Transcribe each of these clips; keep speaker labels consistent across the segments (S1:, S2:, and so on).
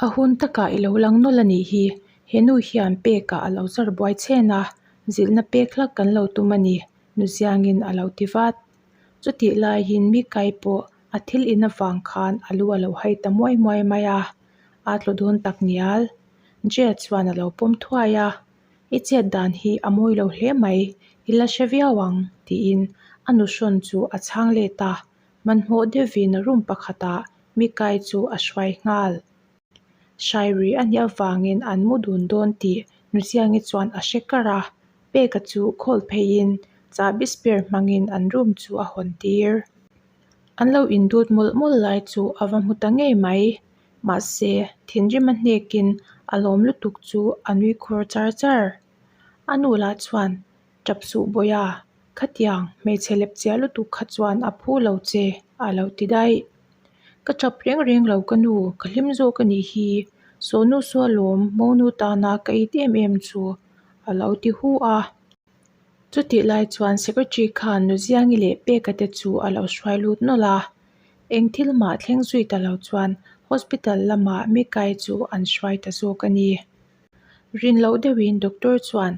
S1: A hun takah i lo lang nawlh a nih hi, he nu hian pekah a lo zar buai chhen a, zilhna pek hlak kan lo tum a ni, Nuziangin a lo ti vat. Chutih laiin Mikai pawh a thil in avang khan a lu a lo hai ta muai muai mai a, a tlu dawn tak ngial. Jia chuan a lo pawm thuai a, I chet dan hi a mawi lo hle mai, i la hre viau ang, tiin a nuhrawn chu a chhang let a, Hmanhmawh deuhin room pakhatah Mikai chu a hruai nghal. Hrai rih a nih avangin an mu dun dawn tih Nuchiangi chuan a hre kar a, Peka chu call pheiin chahbi spare hmangin an room chu a hawn tir. An lo indut mawlh mawlh lai chu a va hmu ta ngei mai. Mahse, thinrim a hnekin a lawm lutuk chu a nui khur char char. A nu lah chuan Tap suh Bawiha, khatiang hmeichhe lepchiah lutuk kha chuan a phu lo che a lo ti daih. Ka tap reng reng lo ka nu, ka hlim zawk a nih hi, Sawnu Sualawm monu tana ka it em em chu a lo ti hu a. Chutih lai chuan Secretary khan Nuziangi leh Peka te chu a lo hruai lut nawlh a. Eng thil mah thleng zui ta lo chuan hospital lamah Mikai chu an hruai ta zawk a ni. Rin loh deuhin doctor chuan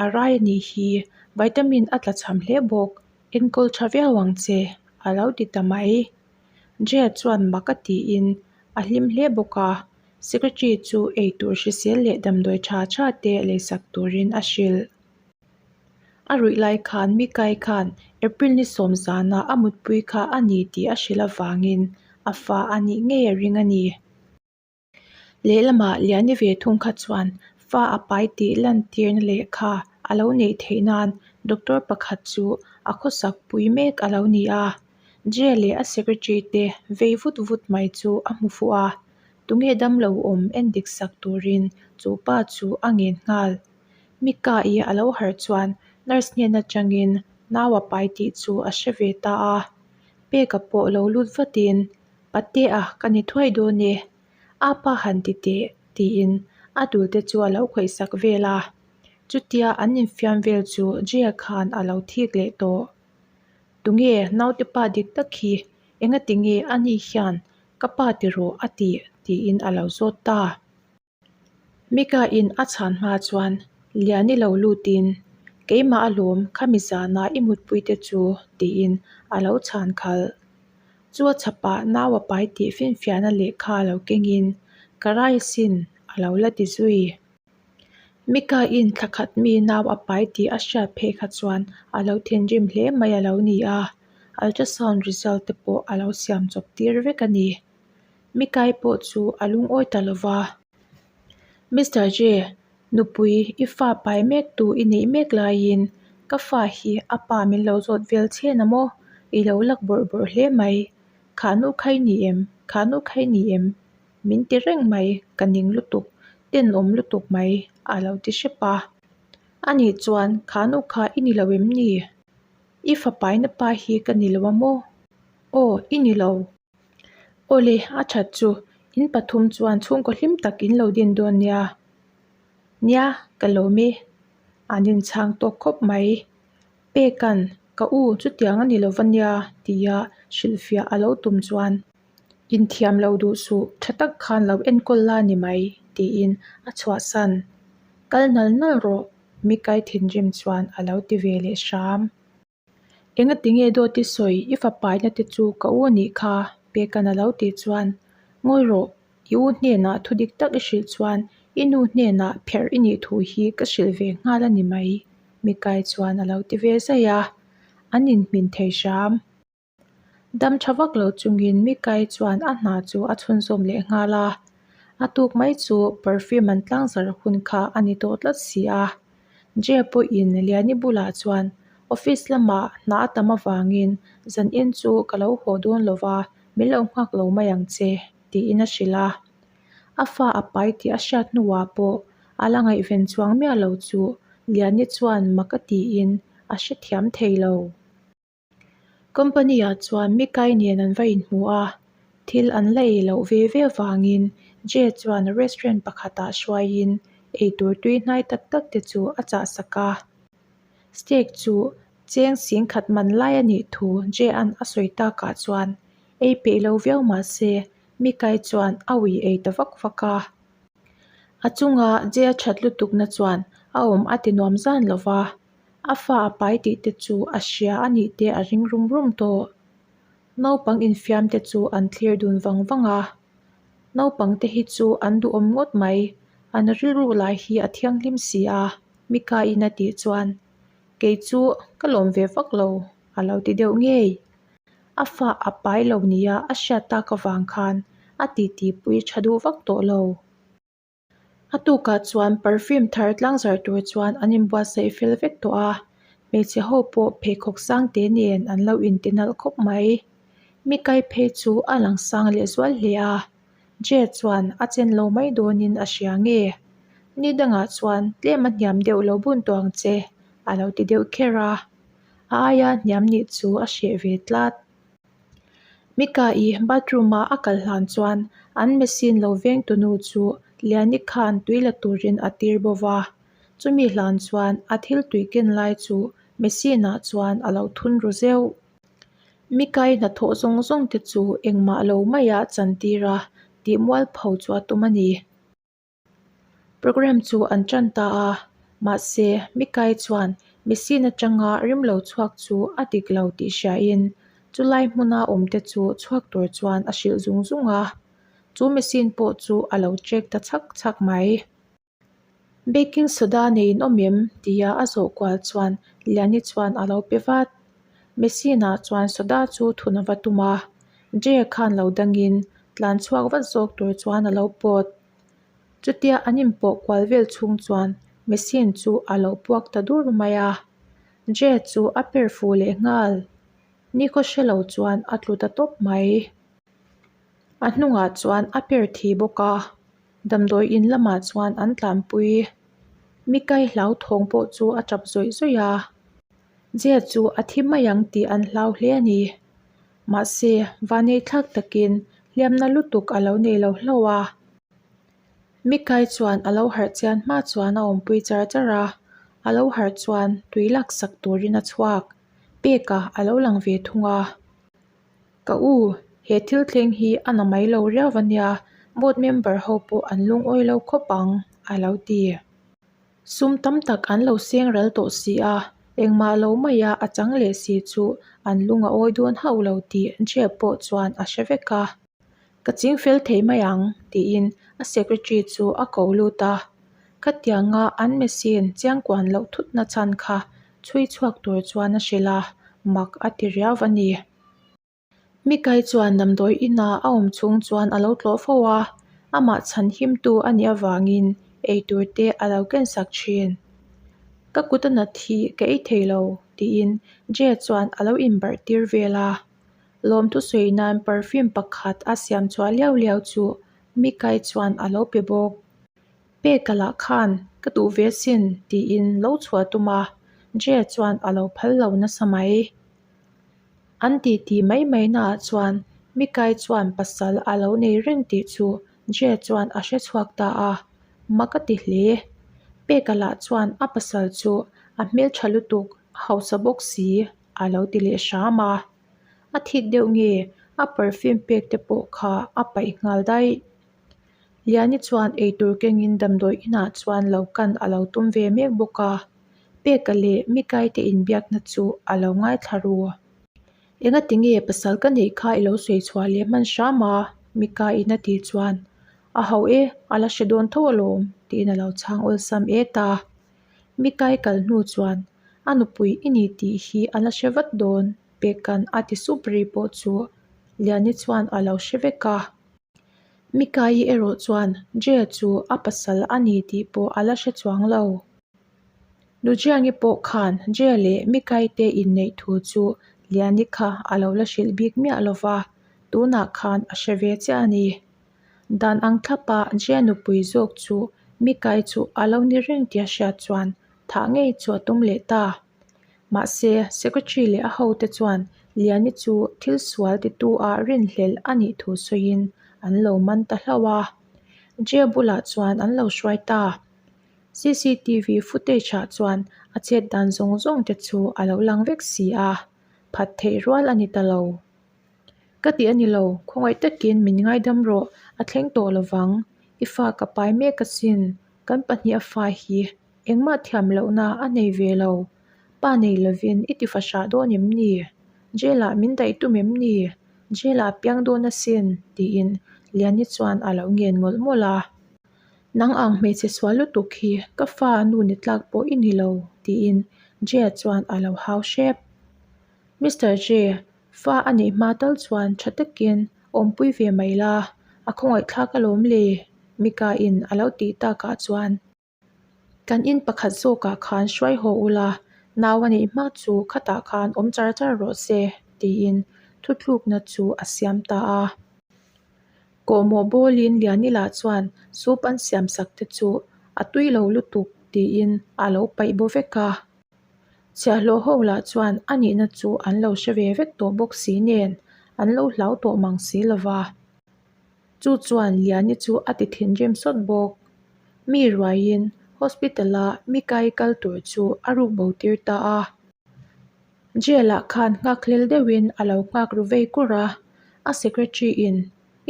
S1: a rai a nih hi vitamin a tla chham hle bawk, enkawl tha viau ang che a lo ti ta mai. Jaya chuan mak a tiin a hlim hle bawk a, secretary chu eitur hrisel leh damdawi tha tha te leisak turin a hrilh. A ruih lai khan Mikai khan April ni sawm zana a mutpui kha a ni tih a hrilh avangin a fa a nih ngei a ring a ni. Lehlamah Liani ve thung kha chuan fa a pai tih lantirna lehkha a lo neih theih nan doctor pakhat chu a khawsak pui mek a lo ni a. Jay leh a secretary te vei vut vut mai chu a hmu fuh a, tunge damlo awm endik sak turin chu pa chu a ngen nghal. Mika-i a lo harh chuan nurse hnen atangin nau a pai tih chu a hre ve ta a, Peka pawh lo lut vatin Patea ka ni thuai dawn e, a pa han ti teh tiin a dul te chu a lo khawih sak vel a. Chutia an infiam vel chu Jia khan a lo thik leh tawh. Tunge naute pa dik tak hi engati nge ani hian ka pa ti rawh a tih tiin a lo zawt ta. Mika in a chhan hma chuan Liani lo lutin keimah a lawm khami zana i mutpui te chu tiin a lo chhan khalh. Chu a chhapah nau a pai tih finfiahna lehkha lo kengin ka rai asin a lo la ti zui. Mika in thla khat mi nau a pai tih a hriat phei kha chuan a lo thinrim hle mai a lo ni a, ultrasound result te pawh a lo siam chawp tir vek a ni. Mikai pawh chu a lungawi ta lo va. Mister J, nupui i fa pai mek tu i neih mek laiin ka fa hi a pa min lo zawt vel chhen a maw? I lo lak bawrh bawrh hle mai. Khah nu khai ni em? Khah nu khai ni em? Min ti reng mai, ka ning lutuk, tenawm lutuk mai a lo ti hrep a. Anih chuan khah nu kha i ni lo em ni? I fa paina pa hi ka ni lo a maw? Aw, i ni lo. Awle, a that chu in pathum chuan chhungkaw hlim tak in lo din dawn nia. Nia, ka lawm e. An inchhang tawk khawp mai. Peka'n, ka u chutiang a ni lo va nia tia hrilhfiah a lo tum chuan inthiam lo duh suh tha tak khan lo enkawl la ni mai tiin a chhuahsan. Kal nal nal rawh, Mikai thinrim chuan a lo ti ve leh hram. Engati nge dawt i sawi i fapaina te chu ka u anih kha Peka'n a lo tih chuan Ngawi rawh, i u hnenah thu dik tak i hrilh chuan i nu hnenah pherh i nih thu hi ka hrilh ve nghal a ni mai Mikai chuan a lo ti ve zaih a, an inhmin thei hram. Dam tha vak lo chungin Mikai chuan a hna chu a chhunzawm leh nghal a, a tuk mai chu perfume an tlangzarh hun kha a ni tawh tlat si a. Jay pawhin Liani bulah chuan office lamah hna a tam avangin zanin chu ka lo haw dawn lo va, min lo nghak lo mai ang che tiin a hrilh a. A fa a pai tih a hriat hnuah pawh a la ngaihven chuang miah lo chu Liani chuan mak a tiin a hrethiam thei lo. Company ah chuan Mikai nen an va inhmu a, thil an la ei loh ve ve vangin Jay chuan restaurant pakhatah hruaiin eitur tui hnai tak tak te chu a chah sak a. Steak chu cheng sing khat man lai a nih thu Jay-a'n a sawi takah chuan ei peih lo viau mah se. Mikai chuan a ui ei ta vak vak a. A chunga Jay-a that lutukna chuan a awm a ti nuam zan lo va, a fa a pai tih te chu a hria a nih te a ring rum rum tawh. Naupang infiam te chu an thlir dun vang vang a, naupang te hi chu an duhawm ngawt mai, an rilru lai hi a thianghlim si a, Mika-in a tih chuan kei chu ka lawm ve vak lo a lo ti deuh ngei. A fa a pai lo nia a hriat tak avang khan a titi pui tha duh vak tawh lo. A tukah chuan perfume thar tlangzarh tur chuan an inbuatsaih fel vek tawh a, hmeichhe ho pawh pheikhawk sang te nen an lo inti nalh khawp mai. Mikai phei chu a lang sang leh zual hle a, Jay chuan a chen lo mai dawnin a hria nge? Ni dangah chuan tlem a hniam deuh lo bun tawh ang che a lo ti deuh kher a, a aia hniam nih chu a hreh ve tlat. Mika-i bathroom-a a kal hlan chuan an machine lo veng tunu chu Liani khan tui la turin a tir bo va, chumi hlan chuan a thil tui ken lai chu machine-ah chuan a lo thun ru zeuh. Mika-i hnathawh zawng zawng te chu engmah lo maia chantir a tih mualpho chu a tum a ni. Programme chu an tan ta a, mahse Mikai chuan machine atanga rim lo chhuak chu a dik lo tih hriain chulai hmuna awmte chu chhuak tur chuan a hrilh zung zung a, chu machine pawh chu a lo check ta chhak chhak mai. Baking soda nei in awm em? tia a zawh kual chuan Liani chuan a lo pe vat. Machine ah chuan soda chu thun a va tum a, Jay khan lo dangin tlan chhuak vat zawk tur chuan a lo pawt. Chutia an inpawh kual vel chhung chuan machine chu a lo puak ta dur mai a, Jay chu a per fu leh nghal. Nikhaw hre lo chuan a tlu ta tawp mai. A hnungah chuan a per thi bawk a, damdawi in lamah chuan an tlanpui. Mikai hlauthawng pawh chu a tap zawih zawih a, Jay chu a thi mai ang tih an hlau hle a ni. Mahse, vanei thlak takin hliamna lutuk a lo nei lo hlauh a. Mikai chuan a lo harh chian hma chuan a awmpui char char a, a lo harh chuan tui laksak turin a chhuak. Peka a lo lang ve thung a. Ka u, he thil thleng hi a na mai lo riau a nia, board member ho pawh an lungawi lo khawp ang, a lo ti. Sum tam tak an lo seng ral tawh si a, engmah lo maia a chang leh si chu an lung a awi dawn hauh lo tih Jeb pawh chuan a hre vek a. Ka ching fel thei mai ang, tiin a secretary chu a ko lut a. Khatianga an machine chiangkuan loh thutna chhan kha chhui chhuak tur chuan a hrilh a, mak a ti riau a ni. Mikai chuan damdawi inah a awm chhung chuan a lo tlawh fo a, amah chhan himtu a nih avangin eitur te a lo kensak thin. Ka kut a nat hi ka ei thei lo, tiin Jay chuan a lo inbarh tir vel a. Lawmthu sawi nan perfume pakhat a siam chhuah liau liau chu Mikai chuan a lo pe bawk. Peka lah khan ka duh ve sin tiin lo chhuah tum a, Jay chuan a lo phal lo nasa mai. An titi mai mai naah chuan Mikai chuan pasal a lo nei reng tih chu Jay chuan a hre chhuak ta a, mak a ti hle. Peka lah chuan a pasal chu a hmeltha lutuk, a hausa bawk si a lo ti leh hram a. A thik deuh nge a perfume pek te pawh kha a paih nghal daih. Liani chuan eitur kengin damdawi inah chuan lo kan a lo tum ve mek bawk a. Peka leh Mikaite inbiakna chu a lo ngaithla ru. Engati nge pasal ka neih kha i lo sawi chhuah leh hman hram a? Mikain a tih chuan, A ho e, a la hre dawn tho alawm, tiin a lo chhang awlsam et a. Mikai kal hnu chuan, A nupui i ni tih hi a la hre vat dawn, Peka'n a ti sup ri pawh chu Liani chuan a lo hre vek a. Mikai erawh chuan Jay chu a pasal a ni tih pawh a la hre chuang lo. Lujiangi pawh khan Jay leh Mikai te inneih thu chu Liani kha a lo la hrilh bik miah lo va, tunah khan a hre ve chiah a ni. Dan ang thlapa Jay nupui zawk chu Mikai chu a lo ni reng tia hriat chuan thah ngei chu a tum leh ta. Mahse, Secretary leh a hote chuan Liani chu thil sual titu ah rinhlelh a nih thu sawiin an lo man ta hlauh a. Jay bulah chuan an lo hruai ta. Cctv footage ah chuan a chet dan zawng zawng te chu a lo lang vek si a, phat theih rual a ni ta lo. Ka ti a ni lo, khawngaih takin min ngaidam rawh, a thleng tawh lovang. I fa ka pai mek asin, kan pahniha fa hi engmah thiam lohna a nei ve lo. Pa nei lovin i ti fahrah dawn em ni? Jail ah min daih tum em ni? Jail ah piang dawn asin, tiin Liani chuan a lo ngen mawlh mawlh a. Nang ang hmeichhe sual lutuk hi ka fa nu ni tlak pawh i ni lo, tiin Jay chuan a lo hau hrep. Mister Jay, fa a neih hma tal chuan tha takin awmpui ve mai la, a khawngaihthlak alawm le, Mika in a lo tih takah chuan. Kan in pakhat zawkah khan hruai haw ula, nau a neih hma chu khatah khan awm char char rawh se, tiin thuthlukna chu a siam ta a. Kawhmawh bawlin Lianila chuan soup an siam sak te chu a tui lo lutuk tiin a lo paih baw vek a. Chhiahhlawh ho lah chuan a nihna chu an lo hre ve vek tawh bawk si nen an lo hlau tawh mang si lova. Chu chuan Liani chu a ti thinrim sawt bawk. Mi ruaiin hospital-a mi kai kal tur chu a ruk bo tir ta a. Jail-ah khan nghakhlel deuhin a lo nghak ru vei kur a, a secretary-in,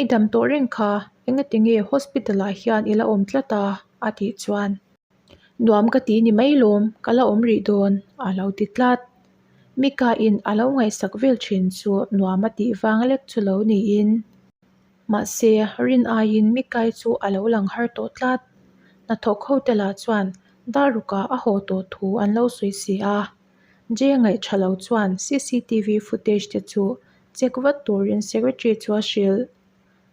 S1: I dam tawh reng kha, engati nge hospital-ah hian i la awm tlat a? a tih chuan, Nuam ka ti ni mai lawm, ka la awm rih dawn, a lo ti tlat. Mika-in a lo ngaihsak vel thin chu nuam a tih vang lek chu lo niin. Mahse, rin aiin Mikai chu a lo lang har tawh tlat. Hnathawk ho te lah chuan Darukah a haw tawh thu an lo sawi si a. Jay ngaih tha lo chuan cctv footage te chu check vat turin secretary chu a hrilh.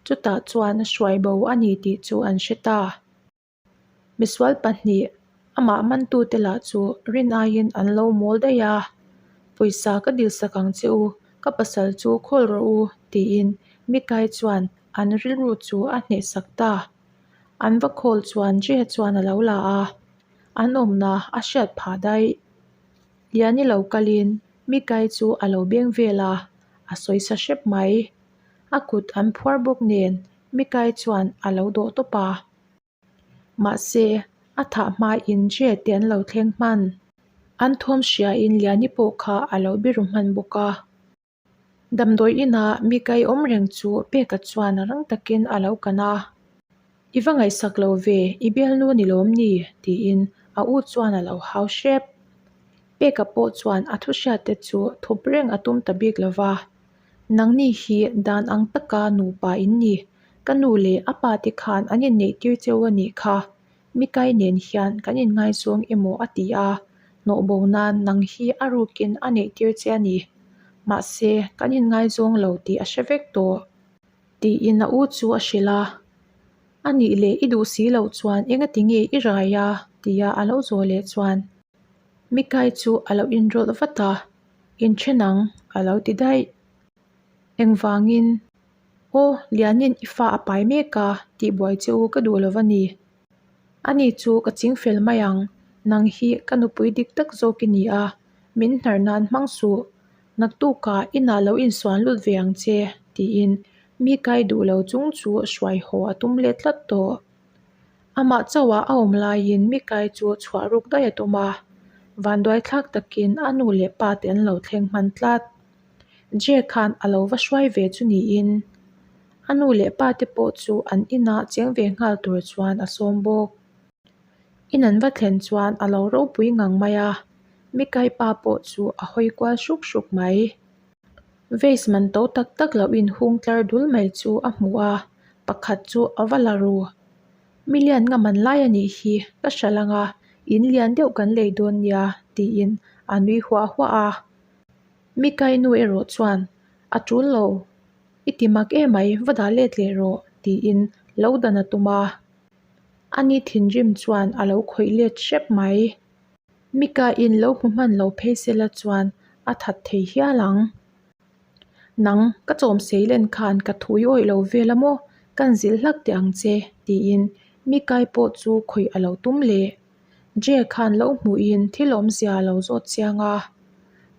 S1: Chutah chuan hruai bo a ni tih chu an hre ta. Misual pahnih amah mantute lah chu rin aiin an lo mawl daih a, Pawisa ka dilsak ang che u, ka pasal chu khawl rawh u tiin Mikai chuan an rilru chu a hnehsak ta. An va khawl chuan Jay chuan a lo la a, an awmna a hriat phah daih. Liani lo kalin Mikai chu a lo beng vel a, a sawi sa hrep mai. A kut an phuar bawk nen Mikai chuan a lo dawh tawp a. Mahse, a thah hmain Jay te an lo thleng hman. An thawm hriain Liani pawh kha a lo biru hman bawk a. Damdawi inah Mikai awm reng chu Peka chuan rang takin a lo kan a. I va ngaihsak lo ve, i bialnu ni lawm ni? tiin a u chuan a lo hau hrep. Peka pawh chuan a thuhriat te chu thup reng a tum ta bik lo va. Nangni hi dan ang taka nupa in ni. Ka nu leh a pa te khan an inneih tir cheu a nih kha. Mikai nen hian kan inngaizawng emaw a ti a, hnawh bo nan nang hi a rukin a neih tir che a ni. Mahse, kan inngaizawng lo tih a hre vek tawh. Tiin a u chu a hrilh a. A nih leh i duh si loh chuan engati nge i rai a? tia a lo zawh leh chuan Mikai chu a lo inrawlh vat a. Inthen ang, a lo ti daih. Engvangin, Aw, Lianin i fa a pai mek a, tih buai che u ka duh lo va ni. Ani chu ka ching fel mai ang, nang hi ka nupui dik tak zawk i ni a, min hnar nan hmang suh. Naktukah inah lo insuan lut ve ang che, tiin mi kai duh lo chung chu hruai haw a tum leh tlat tawh. Amah chauhah a awm laiin Mikai chu chhuah ruk daih a tum a, vanduai thlak takin a nu leh pa te an lo thleng hman tlat. Jay khan a lo va hruai ve chu niin a nu leh pa te pawh chu an inah cheng ve nghal tur chuan a sawm bawk. In an va thlen chuan a lo ropui ngang mai a, Mikai pa pawh chu a hawi kual hruk hruk mai. Vase man to tak tak loh in hung tlar dul mai chu a hmu a, pakhat chu a va la ru. Million nga man lai a nih hi, ka hral ang a, in lian deuh kan lei dawn nia, tiin a nui huah huah a. Mikai nu erawh chuan, A tul lo, i ti mak emai, va dah let leh rawh, tiin lo dan a tum a. Ani thinrim chuan a lo khawih let hrep mai. Mika in lo hmu hman lo phei sela chuan a that thei hial ang. Nang, ka chawm sei len khan ka thui awih lo vel a maw? Kan zilh hlak teh ang che, tiin Mikai pawh chu khawih a lo tum leh. Jay khan lo hmuhin thil awmzia a lo zawt chiang a.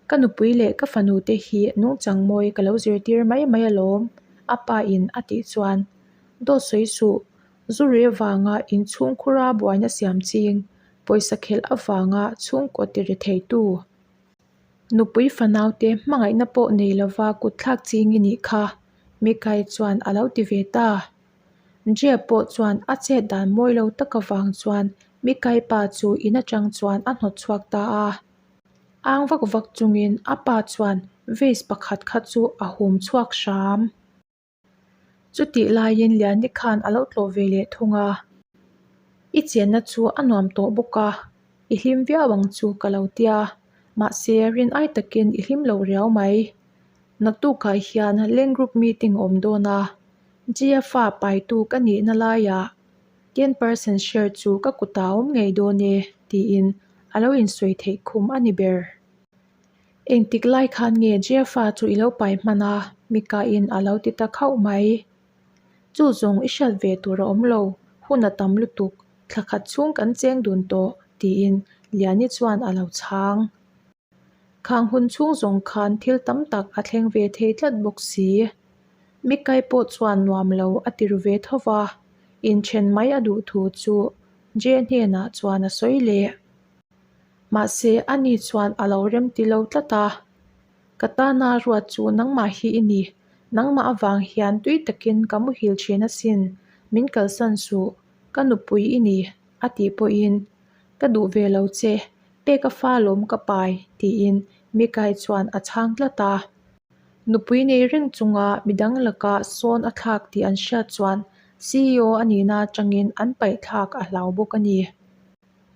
S1: Ka nupui leh ka fanu te hi nungchang mawi ka lo zirtir mai mai alawm, a pa in a tih chuan dawt sawi suh, zu ri avanga inchhung khura buaina siam ching, pawisa khelh avanga chhungkaw ti ri theitu. Nupui fanaute hmangaihna pawh nei lova kutthlak ching i nih kha. Mikai chuan a lo ti ve ta. Jia pawh chuan a chet dan mawi lo tak avang chuan Mikai pa chu in atang chuan a hnawt chhuak ta a. Ang vak vak chungin a pa chuan vase pakhat kha chu a hum chhuak hram. Chutih laiin Liani khan a lo tlawh ve leh thung a, I chenna chu a nuam tawh bawk a, i hlim viau ang chu ka lo tia, mahse rin ai takin i hlim lo riau mai. Naktukah hian Leng Group meeting a awm dawn a, GFA paitu ka nihna laiah 10% share chu ka kutah a awm ngei dawn e tiin a lo insawi theih khum a ni ber. Engtik lai khan nge Jeffa chu i lo pai hman a? Mika-in a lo ti ta khauh mai. Chu zawng i hriat ve tur a awm lo, hun a tam lutuk, thla khat chhung kan cheng dun tawh, tiin Liani chuan a lo chhang. Khang hun chhung zawng khan thil tam tak a thleng ve thei tlat bawk si. Mikai pawh chuan nuam lo a ti ru ve tho va, inthen mai a duh thu chu Je hnenah chuan a sawi leh. Mahse, ani chuan a lo rem ti lo tlat a, Ka tana ruat chu nangmah hi i ni. Nangmah avang hian tui takin ka muhil thin asin, min kalsan suh, ka nupui i ni, a tih pawhin, Ka duh ve lo che, pek a fa lawm ka pai, tiin Mikai chuan a chhang tlat a. Nupui nei reng chunga midang laka sawn a thlak tih an hriat chuan CEO a nihna atangin an paih thlak a hlau bawk a ni.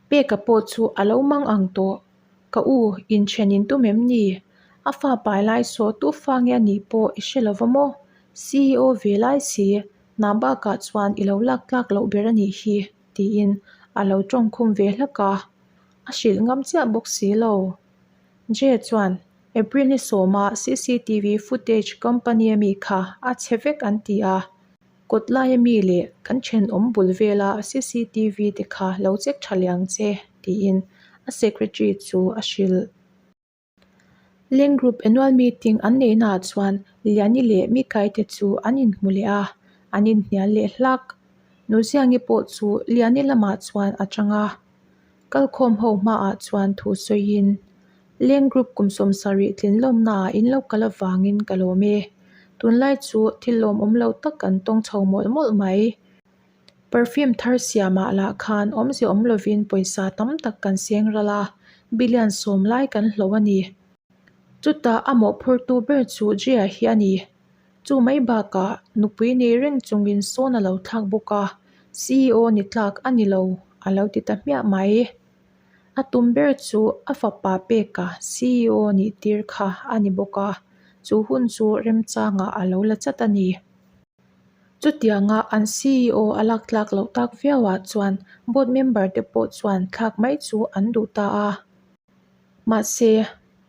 S1: Peka pawh chu a lo mang ang tawh. Ka u, inthen in tum em ni? A fa pai lai saw tu fa nge a nih pawh i hre lo va maw? CEO ve lai si, hna bakah chuan i lo lak tlak loh ber a nih hi, tiin a lo tawngkhum ve hlak a. A hrilh ngam chiah bawk si lo. Jay chuan, April ni sawma cctv footage company ami kha a chhe vek an ti a. Kawt laia mi leh kan thenawm bul vela cctv te kha lo check tha leh ang che, tiin a secretary chu a hrilh. Leng Group annual meeting an neihnaah chuan Liani leh Mikai te chu an inhmu leh a, an inhnial leh hlak. Nuziangi pawh chu Liani lamah chuan a tang a, kalkhawm ho hmaah chuan thu sawiin, Leng Group kum 70 tlin lawmnaah in lo kal avangin ka lawm e. Tunlai chu thil lawmawm lo tak kan tawng chho mawlh mawlh mai. Perfume thar siamah lah khan awmze awm lovin pawisa tam tak kan seng ral a, billion sawm lai kan hloh a ni. Chutah a mawhphurtu ber chu Jia hi a ni. Chu mai bakah nupui nei reng chungin sawn a lo thlak bawk a, CEO ni tlak a ni lo a lo ti ta hmiah mai. A tum ber chu a fapa peka CEO nih tir kha a ni bawk a, chu hun chu remchangah a lo la chat a ni. Chutianga an CEO a lak tlak loh tak viauah chuan board member te pawh chuan thlak mai chu an duh ta a. Mahse,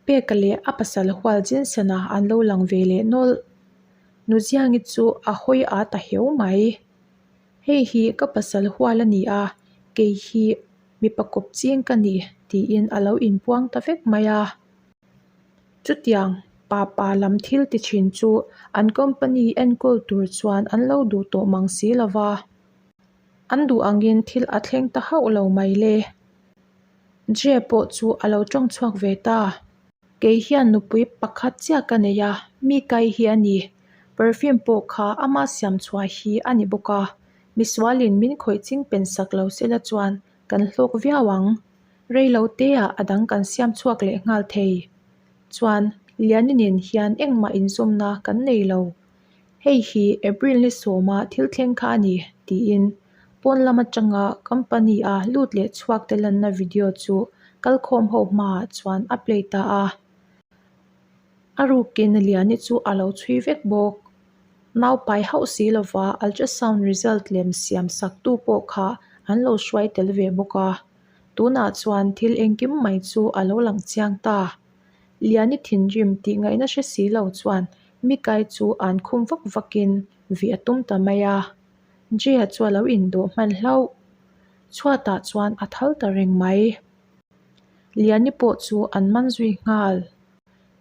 S1: Peka leh a pasal hual Jinsena an lo lang ve leh nawlh. Nuziangi chu a hawi a ta heu mai. Hei hi ka pasal hual a ni a, kei hi mipa kawp ching ka ni tiin a lo inpuang ta vek mai a. Chutiang pa pa lam thil ti thin chu an company enkawl tur chuan an lo duh tawh mang si lo va, an duh angin thil a thleng ta hauh lo mai le. Jay pawh chu a lo tawng chhuak ve ta. Kei hian nupui pakhat chiah ka nei a, mi kai hi a ni. Perfume pawh kha ama siam chhuah hi a ni bawk a, misualin min khawih ching pen sak lo sela chuan kan hlawk viau ang. Rei lo teah a dang kan siam chhuak leh nghal thei. Chuan, Liani nen hian engmah inzawmna kan nei lo. Hei hi April ni sawma thil thleng kha a ni, tiin pawn lam atanga company-a lut leh chhuak te lanna video chu kalkhawm ho hmaah chuan a play ta a. A rukin Liani chu a lo chhui vek bawk. Nau pai hauh si lova ultrasound result lem siam saktu pawh kha an lo hruai tel ve bawk a. Tunah chuan thil engkim mai chu a lo lang chiang ta. Liani thinrim tih ngaihna hre si lo chuan Mikai chu an khum vak vakin vih a tum ta mai a. Jay-a chu a lo indawh hman hlauh. Chhuatah chuan a thal ta reng mai. Liani pawh chu an man zui nghal.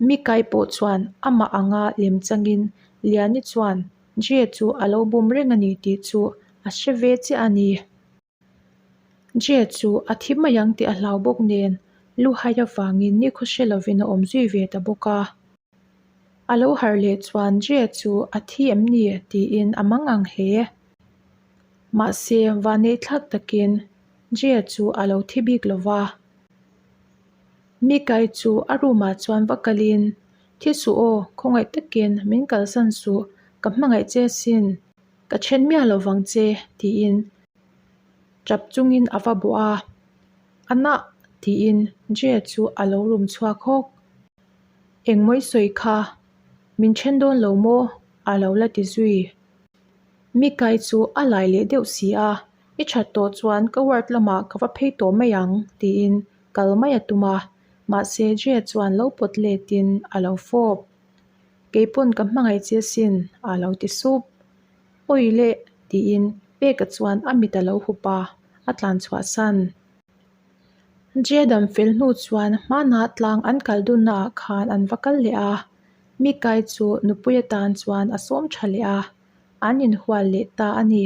S1: Mikai pawh chuan amah anga lem changin Liani chuan Jay chu a lo bum reng a ni tih chu a hre ve chiah a ni. Jay chu a thi mai ang tih a hlau bawk nen luhai avangin nikhaw hre lovin a awm zui ve ta bawk a. A lo harh leh chuan Jay chu a thi em ni tiin a mang ang hle. Mahse, vaneihthlak takin Jay chu a lo thi bik lo va. Mikai chu a room ah chuan va kalin, Thi suh aw, khawngaih takin min kalsan suh, ka hmangaih che sin, ka then miah lo vang che tiin tap chungin a va bawh a. A nah tiin Jay chu a lo rum chhuak hawk. Engmawi sawi kha min then dawn lo maw? a lo la ti zui. Mikai chu a lai leh deuh si a, I that tawh chuan ka ward lamah ka va phei tawh mai ang tiin kal mai a tum a, mahse Jay chuan lo pawt letin a lo fawp. Keipawn ka hmangaih che sin a lo ti sup. Awi le tiin Peka chuan a mit a lo hup a, a tlan chhuah san. Jay dam fel hnu chuan hmanah tlang an kal dunna ah khan an va kal leh a, Mikai chu nupui atan chuan a sawm tha leh a, an inhual leh ta a ni.